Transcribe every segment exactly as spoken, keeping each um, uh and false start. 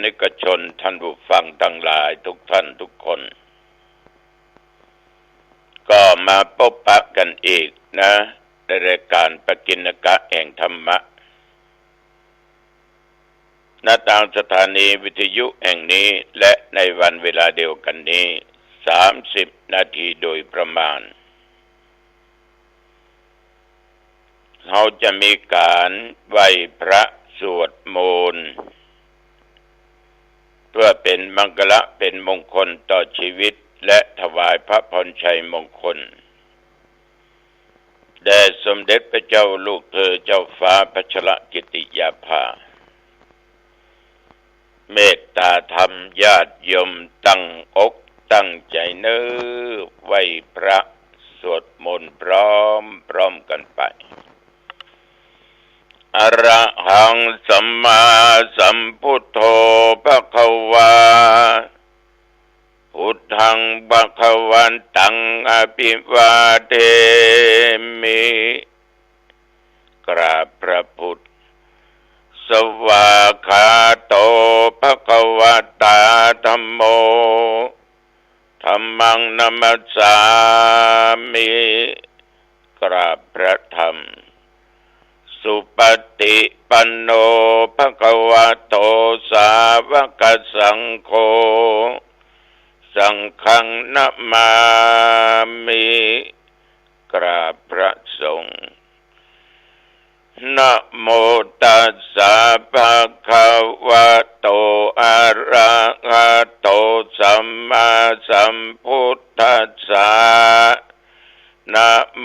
นิกชน ท่านผู้ฟังทั้งหลายทุกท่านทุกคน ก็มาปะกั๋นอีกนะ ในรายการปกิณกะแห่งธรรมะ ณ ตางสถานีวิทยุแห่งนี้ และในวันเวลาเดียวกั๋นนี้ สามสิบนาทีโดยประมาณ เฮาจะมีก๋านไหว้พระสวดมนต์ เพื่อเป๋นมังคละเป๋นมงคลต่อชีวิต และถวายพระพรชัยมงคล แด่สมเด็จพระเจ้าลูกเธอเจ้าฟ้าพัชรกิติยาภา เมตตาธรรมญาติโยมตั้งอกตั้งใจ๋เน้อ ไหว้พระสวดมนต์พร้อมๆ กั๋นไป อะระหังสัมมาสัมพุทโธ ภะคะวา พุทธัง ภะคะวันตัง อะภิวาเทมิ กราบพระพุทธ สวากขาโต ภะคะวะตา ธัมโม ธัมมัง นะมัสสามิ กราบพระธรรม สุปฏิปันโน ภะคะวะโต สาวกสังโฆ สังฆัง นะมามิ กราบพระสงฆ์ นะโมตัสสะ ภะคะวะโต อะระหะโต สัมมาสัมพุทธัสสะ นะโม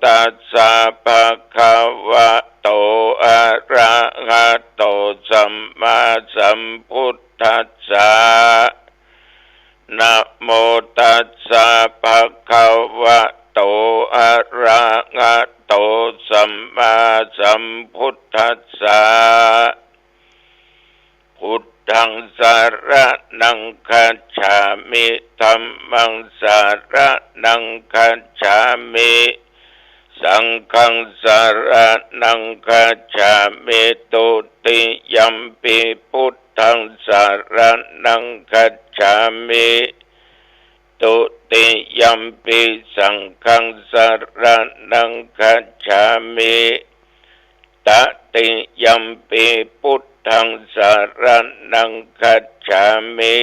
ตัสสะ ภะคะวะโต อะระหะโต สัมมาสัมพุทธัสสะ นะโมตัสสะ ภะคะวะโต อะระหะโต สัมมาสัมพุทธัสสะ พุทธัง สะระณัง คัจฉามิ ธัมมัง สะระณัง คัจฉามิ สังฆัง สะระณัง คัจฉามิ ตุติยัมปิ พุทธัง สะระณัง คัจฉามิ ตุติยัมปิ สังฆัง สะระณัง คัจฉามิ ตติยัมปิ พุทธัง สะระณัง คัจฉามิ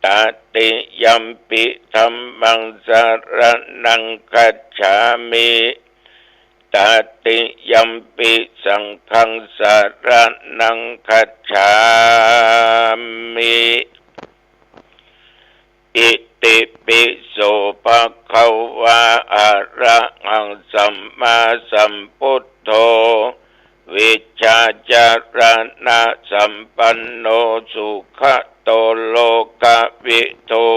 ตติยัมปิ ธัมมัง สะระณัง คัจฉามิ ตติยัมปิ สังฆัง สะระณัง คัจฉามิ อิติปิโส ภะคะวา อะระหัง สัมมาสัมพุทโธ วิชชาจารณะสัมปันโน สุขะโต โลกะวิทู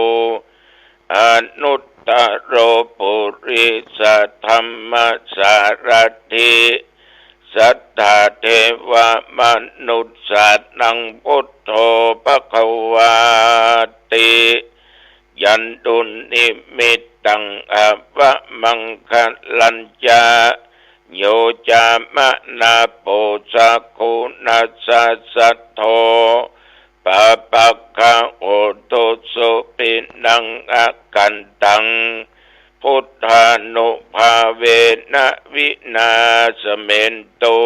อนุตตะโร ปุริสะธัมมะสารถิ สัตถาเทวะมนุสสานัง พุทโธ ภะคะวาติ ยันตุนนิมิตตัง อะวะมังคะลัญจะ โยจามะนาโป สักขุนัสสะสัทโธ ปาปะกะโหตุ สุปินัง อะกันตัง พุทธานุภาเวนะ วินาสเมนตุ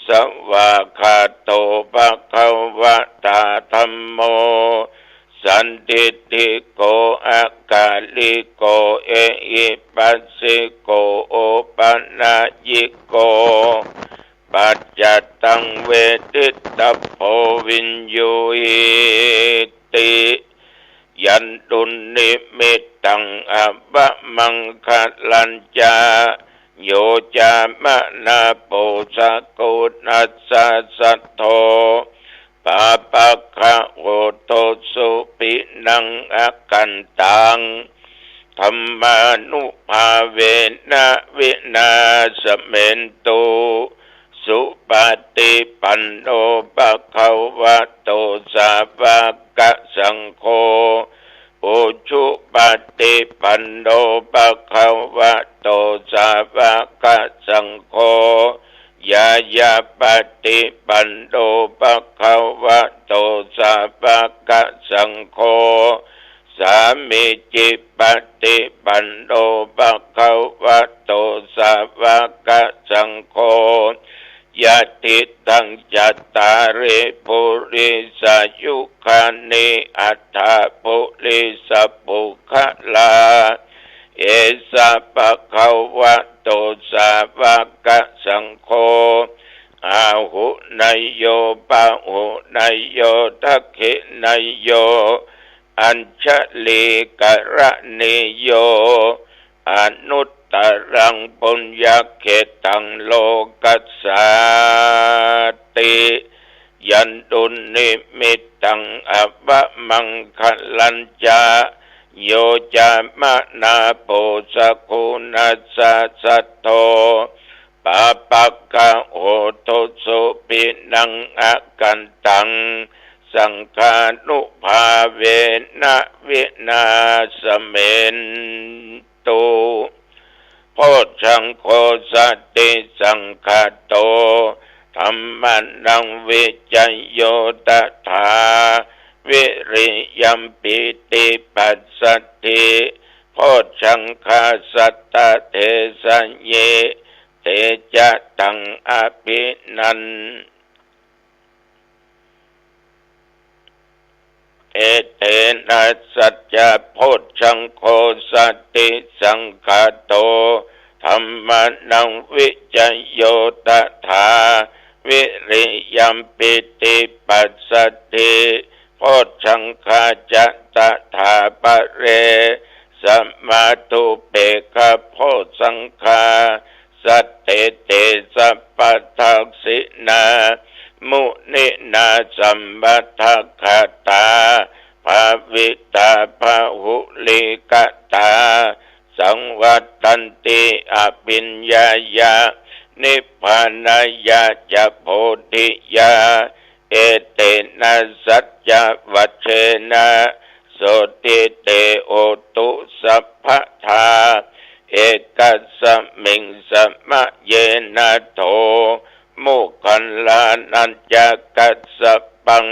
สวากขาโต ภะคะวะตา ธัมโม สันทิฏฐิโก อะกาลิโก เอหิปัสสิโก โอปะนะยิโก ปัจจตัง เวทิตะโพ วิญญูหิติ ยันตุนนิมิตตัง อะวะมังคะลัญจะ โยจามะนาโป สักขุนัสสะสัทโธ ปาปะกะโหตุ สุปินัง อะกันตัง ธัมมานุภาเวนะ วินาสเมนตุ สุปะฏิปันโน ภะคะวะโต สาวะกะสังโฆ อุจุปะฏิปันโน ภะคะวะโต สาวะกะสังโฆ ญาณาปัตติปันโน ภะคะวะโต สาวะกะสังโฆ สามีจิปัตติปันโน ภะคะวะโต สาวะกะสังโฆ ยะติตัง จัตตาริ ปุริสายุคานิ อัตถะ ปุริสปุคคลา เอสะ ภะคะวะโต สาวะกะสังโฆ อาหุเนยโย ปะหุเนยโย ทักขิเนยโย อัญชลีกะระณีโย อนุตตรัง ปุญญะเขตตัง โลกัสสาติ ยันตุนนิมิตตัง อวะมังคะลัญจะ โย จามะนา โป สะกู นัสสะ สัทโธ ปาปะกะโห ทุสสุ ปินัง อะกันตัง สังฆานุภาเวนะ วินาสเมนตุ โพชฌังโฆ สติสังคาโต ธัมมานัง วิจโย ตถา วิริยัม ปีติปัสสัทธิ โพชฌังคา สัตตะ เทสะเย เตจะตัง อภินัน เอเตนะ สัจจะ โพชฌังโฆ สติสังคาโต ธัมมานัง วิจโย ตถา วิริยัม ปีติปัสสัทธิ โพชฌังคา จะ ตถา ปะเร สะมาทุปเปกขะ โพชฌังคา สัตเต เต สัพพะทักขิณา มุนินา สัมมะทักขาตา ภาวิตา บาหุลีกะตา สังวัตตันติ อภิญญายะ นิพพานายะ จะ โพธิยา เอเตนะ สัจจะวัจเจนะ โสตถี เต โหตุ สัพพะทา เอกัสสะมิง สะมะเยนะ โถ โมคคัลลานัญจะ กัสสะปัง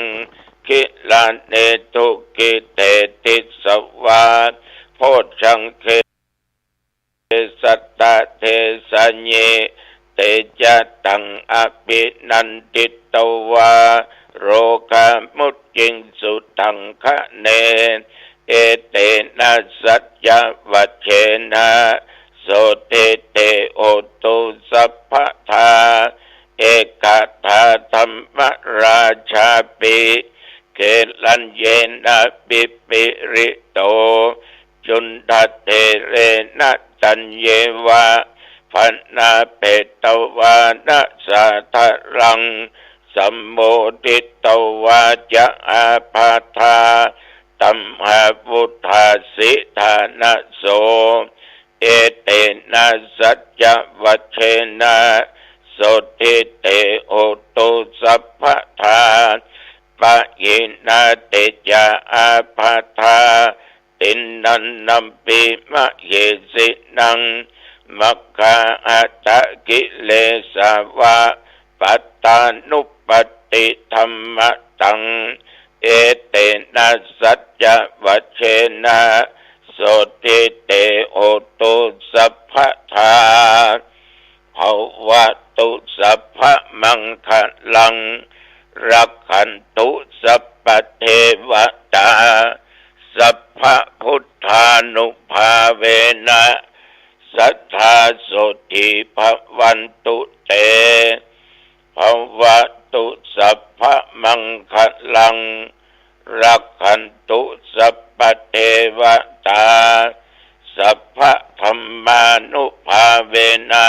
กิลาเน ทุกขิเต ติสสะวา โพชฌังเข สัตตะ เทสะเย เตจะตัง อภินันทิตวา โรคามุจจิงสุ ตังคะเน เอเตนะ สัจจะวัจเจนะ โสตถี เต โหตุ สัพพะทา เอกถา ธัมมราชาปิ เกลัญเยนะ ปิปิริโต จุณฑะเถเรนะ ตัญเยวะ ภะนาเปตวานะ สาธะรัง สัมโมทิตวา จะ อาภาธา ตัมหาวุฑาสิ ฐานะโส เอเตนะ สัจจะวัจเจนะ โสตถี เต โหตุ สัพพะทา ปะหินา เตจะ อาภาธา ติณณันตัมปิ มะเหสินัง มัคคาหะตะกิเลสาวะ ปัตตานุปัตติธัมมะตัง เอเตนะ สัจจะวัจเจนะ โสตถี เต โหตุ สัพพะทา ภะวะตุ สัพพะมังคะลัง รักขันตุ สัพพะเทวะตา สัพพะพุทธานุภาเวนะ สัทธา โสตถี ภะวันตุ เต ภะวะตุ สัพพะมังคะลัง รักขันตุ สัพพะเทวะตา สัพพะธัมมานุภาเวนะ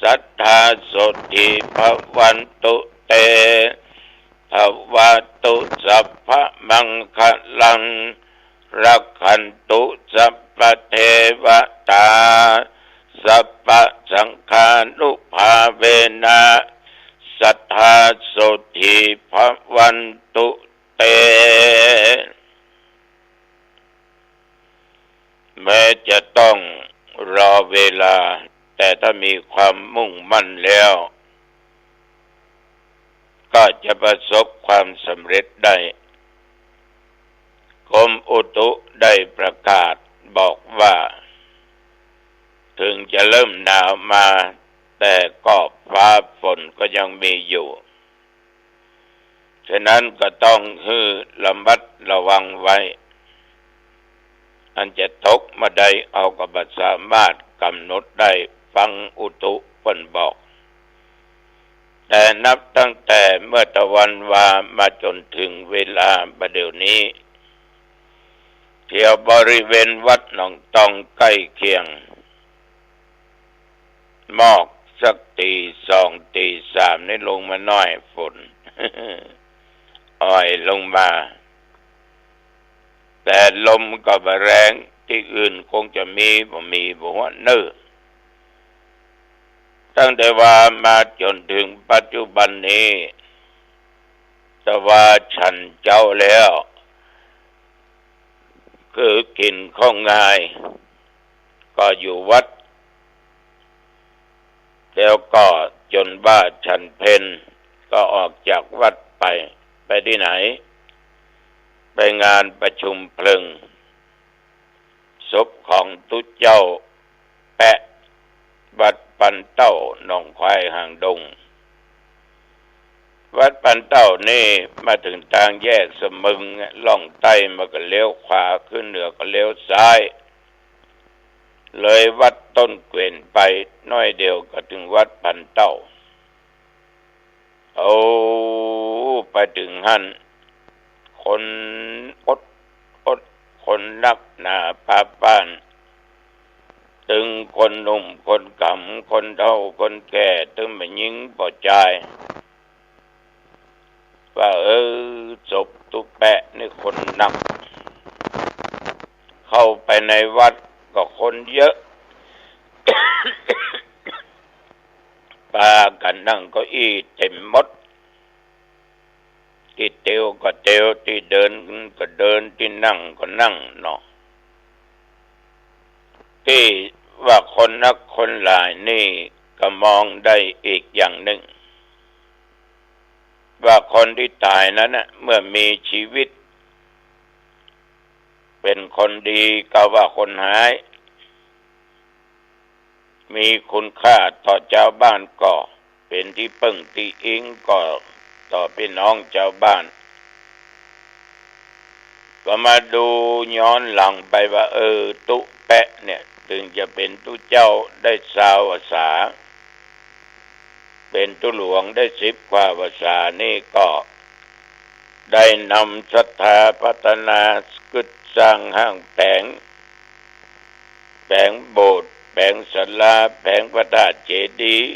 สัทธา โสตถี ภะวันตุ เต ภะวะตุ สัพพะมังคะลัง รักขันตุ สัพพะเทวะตา สัพพะสังฆานุภาเวนะ สัทธา โสตถี ภะวันตุ เต แม้จะต้องรอเวลา แต่ถ้ามีความมุ่งมั่นแล้ว ก็จะประสบความสำเร็จได้ กรมอุตุได้ประกาศบอกว่า เถิงจะเริ่มหนาวมา แต่ก็ฟ้าฝนก็ยังมีอยู่ ฉะนั้นก็ต้องหื้อระมัดระวังไว้ อันจะตกเมื่อใดเฮาก็บ่สามารถกำหนดได้ ฟังอุตุเปิ้นบอก แต่นับตั้งแต่เมื่อตะวันวามาจ๋นเถิงเวลาบ่าเดี่ยวนี้ แถวบริเวณวัดหนองตองใก้เคียง มอกสักตี๋สองตี๋สามนี่ลงมาน้อย ฝน อ่อยลงมา แต่ลมก็บ่แรง ตี้อื่นคงจะมี บ่มีบ่ฮู้เน่อ ตั้งแต่วามาจ๋นเถิงปัจจุบันนี้ แต่ว่าฉันเจ๊าแล้ว คือกิ๋นข้าวง่าย ก็อยู่วัด แล้วก็จ๋นว่าฉันเพล ก็ออกจากวัดไป ไปตี้ไหน ไปงานประชุมเพลิงศพของตุ๊เจ้าแป๊ะ วัดปันเต้า หนองควายหางดง วัดปันเต้านี่มาเถิงตางแยกสะเมิง ล่องใต้มาก็เลี้ยวขวา ขึ้นเหนือก็เลี้ยวซ้าย เลยวัดต้นเกวนไปน้อยเดียวก็เถิงวัดปันเต้า เอา ไปเถิงหั้น คนอด อด คนนักหนาปาป้าน ตึงคนหนุ่มคนก๋ำ คนเฒ่าคนแก่ ตึงแม่ญิงป้อจาย ว่า เออ ศพตุ๊แป๊ะนี่คนนัก เข้าไปในวัดก็คนเยอะ ปากั๋นนั่งเก้าอี้เต๋มหมด ตี้เตียวก็เตียว ตี้เดินก็เดิน ตี้นั่งก็นั่งเนาะ ตี้ว่าคนนักคนหลายนี่ก็มองได้อีกอย่างนึ่ง ว่าคนตี้ต๋ายนั้นน่ะ เมื่อมีจีวิต เป๋นคนดีก็ว่าคนฮ้าย มีคุณค่าต่อจาวบ้านก็เป๋นตี้เปิ้งตี้อิงก็ต่อปี้น้องจาวบ้าน ก็มาดูย้อนหลังไปว่า เออ ตุ๊แป๊ะเนี่ย เถิงจะเป๋นตุ๊เจ้าได้ซาวพรรษา เป๋นตุ๊หลวงได้สิบกว่าพรรษานี่ก็ ได้นำศรัทธาพัฒนา กึ๊ดสร้างห้างแป๋ง แป๋งโบสถ์ แป๋งศาลา แป๋งพระธาตุเจดีย์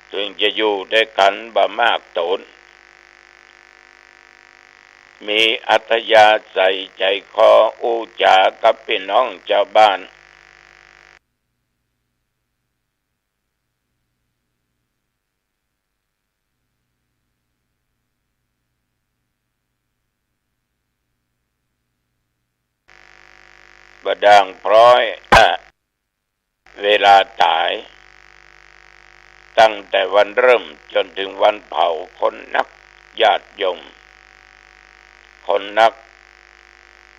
เถิงจะอยู่ได้กั๋นบ่มากโตน มีอัธยาศัยใจ๋คออู้จ๋ากับปี้น้องจาวบ้าน บ่ด่างพร้อย เวลาต๋าย ตั้งแต่วันเริ่มจ๋นเถิงวันเผา คนนัก ญาติโยม คนนัก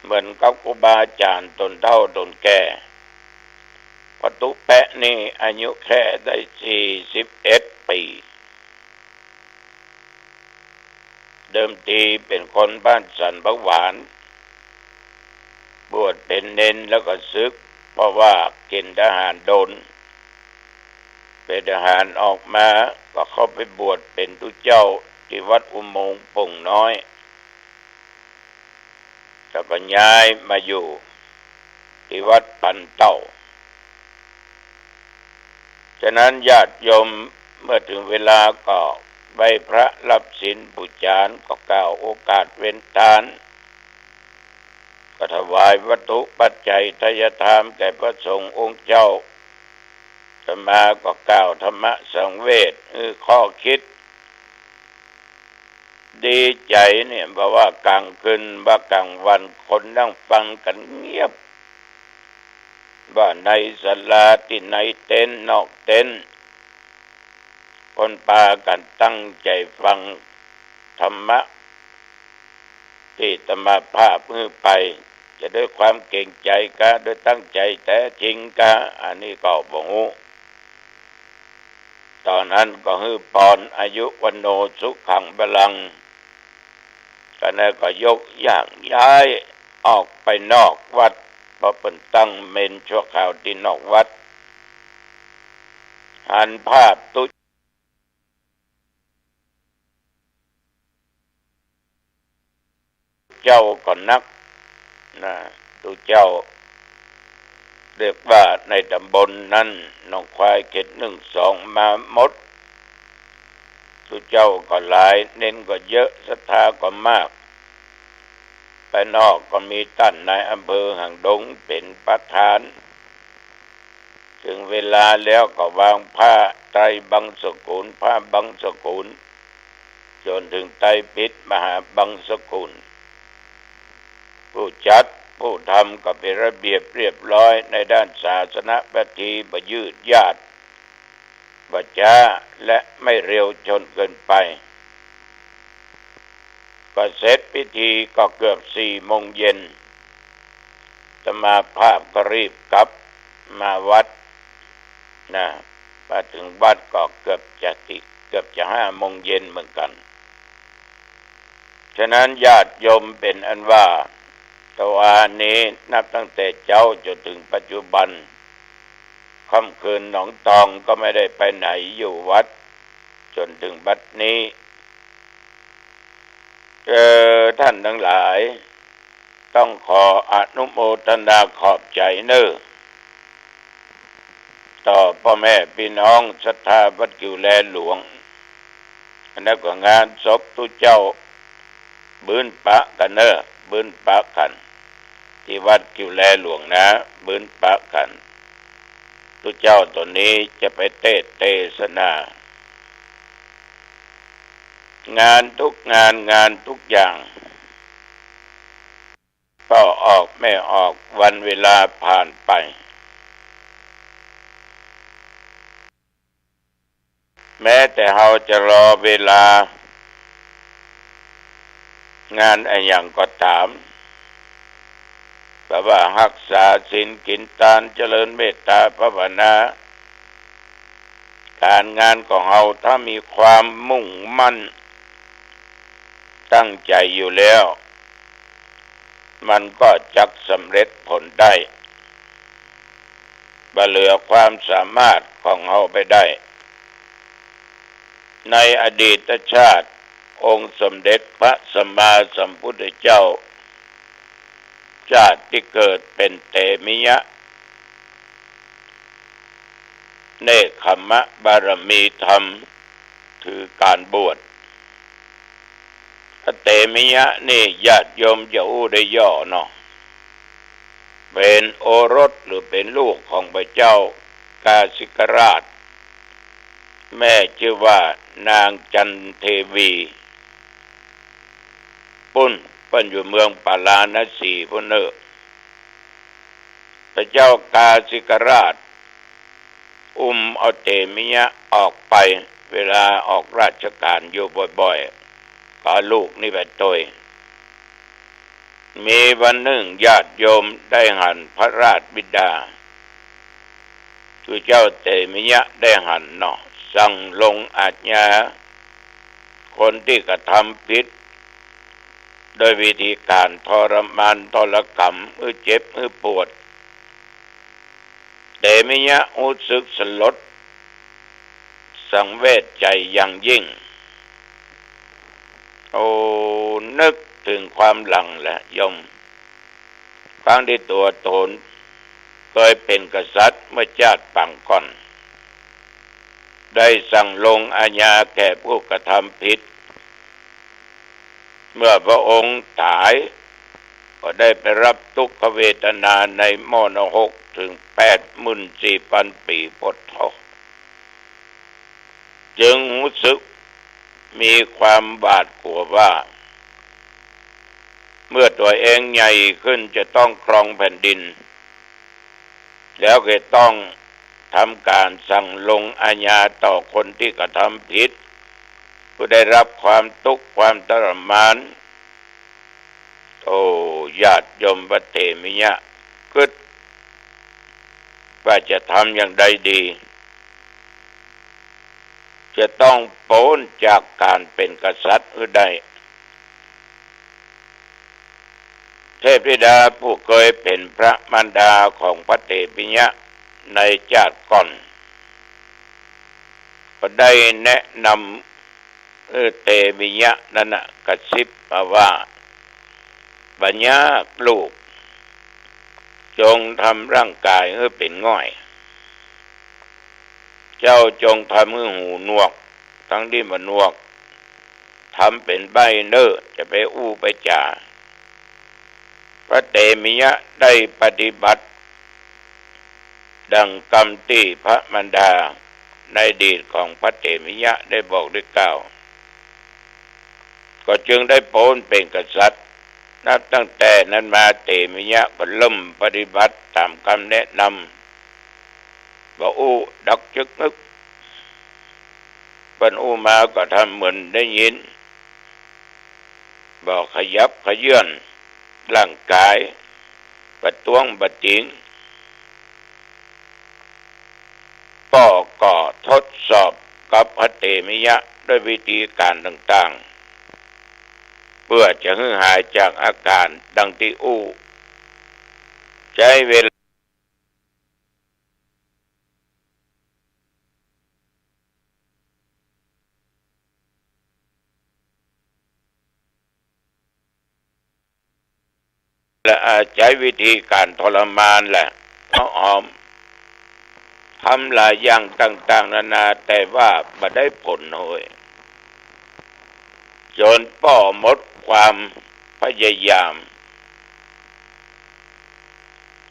เหมือนกับครูบาอาจ๋ารย์ต๋นเฒ่าต๋นแก่ ตุ๊แป๊ะนี่อายุแค่ได้สี่สิบเอ็ดปี๋ เดิมทีเป๋นคนบ้านสันผักหวาน บวชเป๋นเณรแล้วก็สึก เพราะว่าเกณฑ์ทหารโดน เป๋นทหารออกมาก็เข้าไปบวชเป๋นตุ๊เจ้าตี้วัดอุโมงค์โป่งน้อย แล้วก็ย้ายมาอยู่ตี้วัดปันเต้า ฉะนั้นญาติโยมเมื่อเถิงเวลาก็ไหว้พระรับศีลปู๋จาน ก็กล่าวโอกาสเว้นทาน ก็ถวายวัตถุปัจจัยไทยทานแก่พระสงฆ์องค์เจ้า อาตมาก็กล่าวธรรมสังเวช เออ ข้อคิด ดีใจ๋เนี่ย บ่ว่ากลางคืน บ่ากลางวัน คนนั่งฟังกั๋นเงียบ บ่าในศาลา ตี้ในเต็นท์ นอกเต็นท์ คนปากั๋นตั้งใจ๋ฟังธรรมะตี้อาตมาภาพหื้อไป จะด้วยความเก๋งใจ๋กา ด้วยตั้งใจ๋แต๊จริงกา อันนี้ก็บ่ฮู้ ต๋อนนั้นก็หื้อปอน อายุ วัณโณ สุขัง พลัง ก็นั้นก็ยกย้าย ย้ายออกไปนอกวัด เพราะเปิ้นตั้งเมรุชั่วคราวตี้นอกวัด หันภาพตุ๊ เจ้าก็นักนะ ตุ๊เจ้า เรียกว่าในต๋ำบลนั้น หนองควายเขตหนึ่งสองมาหมด ตุ๊เจ้าก็หลาย เณรก็เยอะ ศรัทธาก็มาก ไปนอกก็มีต้านนายอำเภอหางดงเป๋นประธาน เถิงเวลาแล้วก็วางผ้าไตรบังสกุล ผ้าบังสกุล จ๋นเถิงไตรปิฎกมหาบังสกุล ผู้จัดผู้ทำก็เป๋นระเบียบเรียบร้อยในด้านศาสนพิธี บ่ยืดยาด บ่จ๊า และไม่เร็วจนเกินไป ก็เสร็จพิธีก็เกือบสี่โมงเย็น อาตมาภาพก็รีบกลับมาวัดนะ มาเถิงวัดก็เกือบจะติ เกือบจะห้าโมงเย็นเหมือนกั๋น ฉะนั้นญาติโยมเป๋นอันว่า ตะวานี้นับตั้งแต่เจ๊าจ๋นเถิงปัจจุบัน ค่ำคืนหนองตองก็ไม่ได้ไปไหน อยู่วัดจ๋นเถิงบัดนี้ เออ ท่านทั้งหลาย ต้องขออนุโมทนาขอบใจ๋เน่อ ต่อป้อแม่ปี้น้องศรัทธาวัดกิ่วแลหลวง อันนั้นก็งานศพตุ๊เจ้า บึ้นปะกั๋นเน่อ บึ้นปะกั๋น ตี้วัดกิ่วแลหลวงนะ บึ้นปะกั๋น ตุ๊เจ้าต๋นนี้จะไปเตสน์เตสนา งานทุกงาน งานทุกอย่าง ป้อออกแม่ออก วันเวลาผ่านไป แม้แต่เฮาจะรอเวลา งานอะหยังก็ต๋าม แต่ว่าฮักษาศีล กิ๋นตาน เจริญเมตต๋าภาวนา ก๋านงานของเฮาถ้ามีความมุ่งมั่นตั้งใจ๋อยู่แล้ว มันก็จักสำเร็จผลได้ บ่เหลือความสามารถของเฮาไปได้ ในอดีตชาติ องค์สมเด็จพระสัมมาสัมพุทธเจ้า ชาติตี้เกิดเป๋นเตมิยะ เนกขัมมะบารมีธรรม ถือก๋านบวช พระเตมิยะนี่ญาติโยมจะอู้ได้ย่อเนาะ เป๋นโอรสหรือเป๋นลูกของพระเจ้ากาสิกราช แม่จื้อว่านางจันเทวี ปุ้น เปิ้นอยู่เมืองปาราณสีปุ้นเน่อ พระเจ้ากาสิกราช อุ้มเอาเตมิยะออกไป เวลาออกราชก๋านอยู่บ่อยๆ ก็เอาลูกนี่ไปตวย มีวันนึ่งญาติโยมได้หันพระราชบิดา คือเจ้าเตมิยะได้หันเนาะ สั่งลงอาญา คนตี้กระทำผิด โดยวิธีก๋านทรมานทรกรรม หื้อเจ็บหื้อปวด เตมิยะฮู้สึกสลดสังเวชใจ๋อย่างยิ่ง โอ้ นึกเถิงความหลังแหละโยม ครั้งตี้ตั๋วต๋นเกยเป๋นกษัตริย์เมื่อจาติปางก่อน ได้สั่งลงอาญาแก่ผู้กระทำผิด เมื่อพระองค์ต๋าย ก็ได้ไปรับทุกขเวทนาในหม้อนรกเถิงแปดหมื่นสี่พันปี๋โพดเถ่า จึงฮู้สึกมีความหวาดกลัวว่า เมื่อตั๋วเองใหญ่ขึ้นจะต้องครองแผ่นดิน แล้วก็ต้อง ทำการสั่งลงอาญาต่อคนตี้กระทำผิด ผู้ได้รับความตุ๊กข์ความทรมาน โอ้ ญาติโยม พระเถรมิยะกึ๊ดว่าจะทำอย่างใดดี จะต้องป๊นจากก๋านเป๋นกษัตริย์หื้อได้ เทพธิดาผู้เกยเป๋นพระมารดาของพระเถรมิยะในจาติก่อน ก็ได้แนะนำหื้อเถรมิยะนั้นน่ะ กระซิบมาว่า บ่ยากลูก จงทำร่างก๋ายหื้อเป๋นง่อย เจ้าจงทำหื้อหูหนวก ตึงตี้บ่หนวก ทำเป๋นใบ้เน่อ จะไปอู้ไปจ๋า พระเถรมิยะได้ปฏิบัติดังกำตี้พระมารดาในอดีตของพระเถรมิยะได้บอกได้กล่าว ก็จึงได้ป๊นเป๋นกษัตริย์ นับตั้งแต่นั้นมาเถรมิยะก็เริ่มปฏิบัติต๋ามกำแนะนำ บ่อู้ดักจึกนึก เปิ้นอู้มาก็ทำเหมือนได้ยิน บ่ขยับเขยื้อนร่างก๋าย บ่ต้วงบ่ติง ป้อก็ทดสอบกับพระเถรมิยะด้วยวิธีก๋านต่างๆ เปื้อจะหื้อหายจากอาก๋านดังตี้อู้ ใจ๊เวลา และอาศัยวิธีก๋านทรมานแหละ เอาออม ทำหลายอย่างต่างๆ นานา แต่ว่าบ่ได้ผลเว้ย จ๋นป้อหมดความพยายาม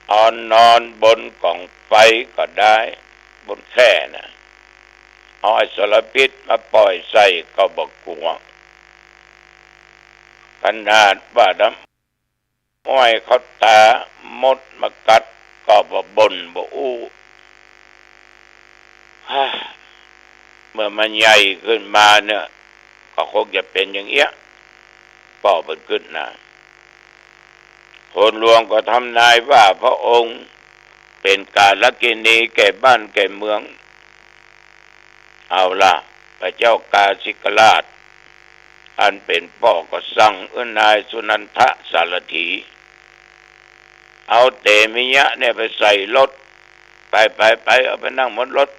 เอานอนบนก๋องไฟก็ได้ บนแคร่น่ะ เอาอสรพิษมาป่อยใส่ก็บ่กั๋ว ขนาดว่าน้ำอ้อยเข้าตา มดมากัดก็บ่บ่นบ่อู้ ฮ่า เมื่อมันใหญ่ขึ้นมาเนี่ย ก็คงจะเป๋นอย่างเอี้ย ป้อเปิ้นกึ๊ดนะ คนหลวงก็ทำนายว่าพระองค์เป๋นกาลกิณีแก่บ้านแก่เมือง เอาล่ะ พระเจ้ากาสิกราช อันเป๋นป้อก็สั่งหื้อนายสุนันทะสารถี เอาเถรมิยะเนี่ยไปใส่รถ ไปไปไป เอาไปนั่งบนรถ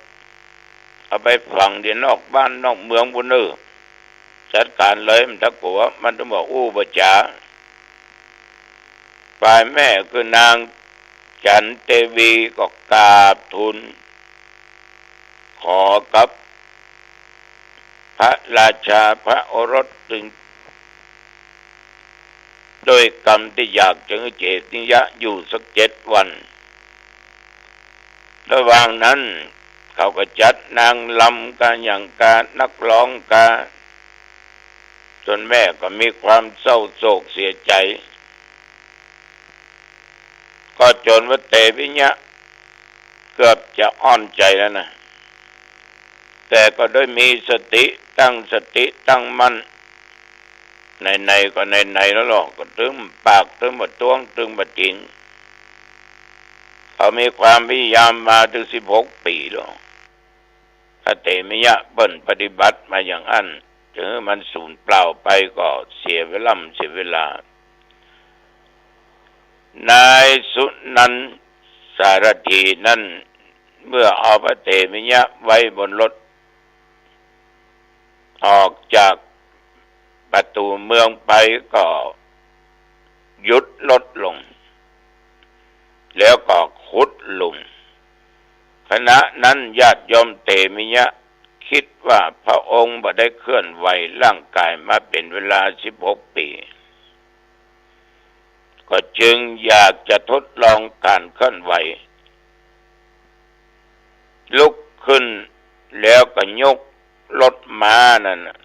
เอาไปฝังตี้นอกบ้านนอกเมืองปู้นเน่อ จัดก๋านเลย บ่ต้องกั๋ว มันต้องบ่อู้บ่จ๋า ฝ่ายแม่คือนางจันเตวีก็กราบทูลขอกับพระราชาพระโอรสตึง ด้วยกำตี้อยากจะหื้อเถรมิยะอยู่สักเจ็ดวัน ระหว่างนั้นเขาก็จัดนางรำก๋าหยังก๋า นักฮ้องก๋า จ๋นแม่ก็มีความเศร้าโศกเสียใจ๋ ก็จ๋นว่าเถรมิยะเกือบจะอ่อนใจ๋แล้วนะ แต่ก็ได้มีสติ ตั้งสติตั้งมั่น ไหนๆ ก็ไหนๆ แล้วเนาะ ก็ตึงปาก ตึงบ่ต้วง ตึงบ่ติง เขามีความพยายามมาตึงสิบหกปี๋แล้ว พระเถรมิยะเปิ้นปฏิบัติมาอย่างอั้น จะหื้อมันสูญเปล่าไปก็เสียเวล่ำเสียเวลา นายสุนันทสารถีนั้น เมื่อเอาพระเถรมิยะไว้บนรถ ออกจากประตู๋เมืองไปก็หยุดรถลง แล้วก็ขุดหลุม ขณะนั้นญาติโยมเถรมิยะกึ๊ดว่าพระองค์บ่ได้เคลื่อนไหวร่างก๋ายมาเป๋นเวลาสิบหกปี๋ ก็จึงอยากจะทดลองก๋านเคลื่อนไหว ลุกขึ้นแล้วก็ยกรถม้านั่นน่ะ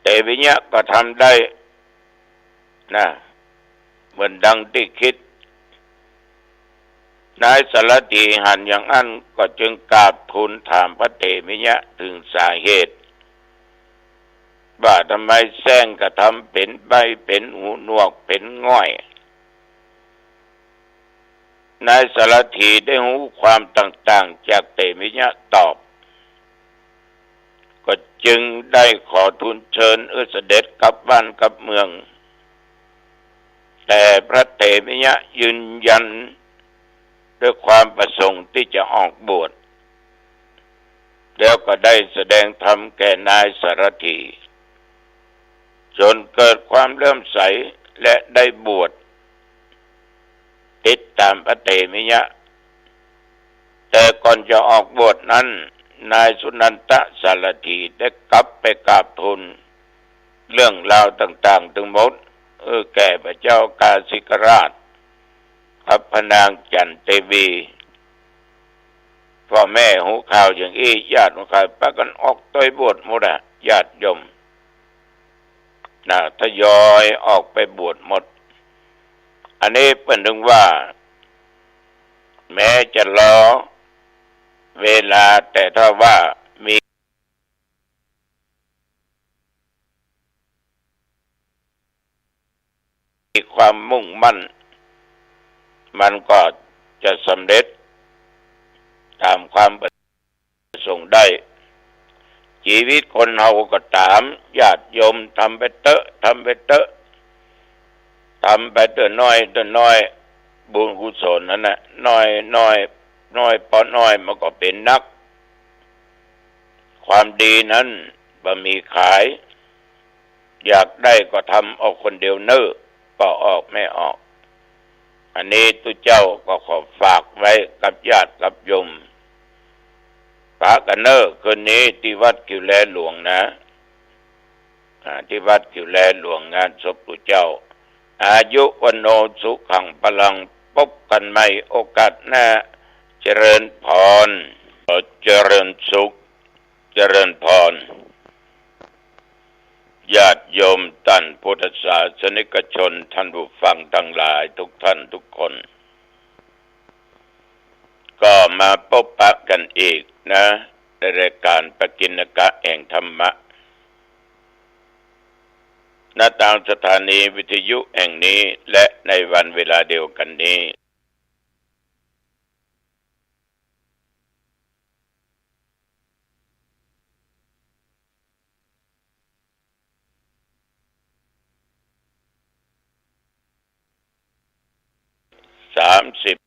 เถรมิยะก็ทำได้นะ เหมือนดังตี้กึ๊ด นายสารถีหันอย่างอั้นก็จึงกราบทูลถามพระเถรมิยะเถิงสาเหตุ ว่าทำไมแส้งกระทำเป๋นใบ้เป๋นหูหนวกเป๋นง่อย นายสารถีได้ฮู้ความต่างๆ จากเถรมิยะตอบ ก็จึงได้ขอทูลเจิญหื้อเสด็จกลับบ้านกลับเมือง แต่พระเถรมิยะยืนยันด้วยความประสงค์ตี้จะออกบวช แล้วก็ได้แสดงธรรมแก่นายสารถี จ๋นเกิดความเลื่อมใสและได้บวช ติดต๋ามพระเถรมิยะ แต่ก่อนจะออกบวชนั้น นายสุนันทสารถีได้กลับไปกราบทูลเรื่องราวต่างๆ ตึงหมด เออ แก่พระเจ้ากาสิกราช กับพระนางจั๋นเตวี ป้อแม่ฮู้ข่าวอย่างอี้ ญาติฮู้ข่าวปากั๋นออกตวยบวชหมดอะ ญาติโยม นะ ทยอยออกไปบวชหมด อันนี้เปิ้นเถิงว่า แม้จะรอเวลา แต่ถ้าว่ามีความมุ่งมั่น มันก็จะสำเร็จต๋ามความประสงค์ได้ จีวิตคนเฮาก็ต๋าม ญาติโยม ทำไปเต๊อะ ทำไปเต๊อะ ทำไปเต๊อะน้อยเต๊อะน้อย บุญกุศลนั้นน่ะ น้อยน้อย น้อยปอน้อยมันก็เป๋นนัก ความดีนั้นบ่มีขาย อยากได้ก็ทำเอาคนเดียวเน่อ ป้อออกแม่ออก อันนี้ตุ๊เจ้าก็ขอฝากไว้กับญาติกับโยม ปากั๋นเน่อ คืนนี้ตี้วัดกิ่วแลหลวงนะ อ่า ตี้วัดกิ่วแลหลวงงานศพตุ๊เจ้า อายุวัณโณสุขังพลัง ปบกั๋นใหม่โอกาสหน้า เจริญพร ขอเจริญสุข เจริญพร ญาติโยมต้านพุทธศาสนิกชน ต้านผู้ฟังตังหลายทุกท่านทุกคน ก็มาปบปะกั๋นอีกนะ ในรายก๋านปกิณกะแห่งธรรมะ ณ ต๋ามสถานีวิทยุแห่งนี้ และในวันเวลาเดียวกั๋นนี้ สามสิบ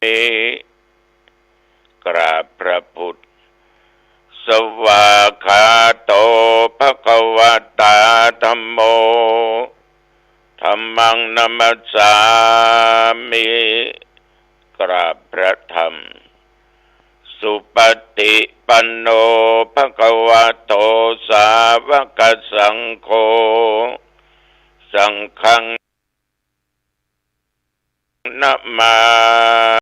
นี้ กราบพระพุทธ สวากขาโต ภะคะวะตา ธัมโม ธัมมัง นะมัสสามิ กราบพระธรรม สุปฏิปันโน ภะคะวะโต สาวกสังโฆ สังฆัง นะมา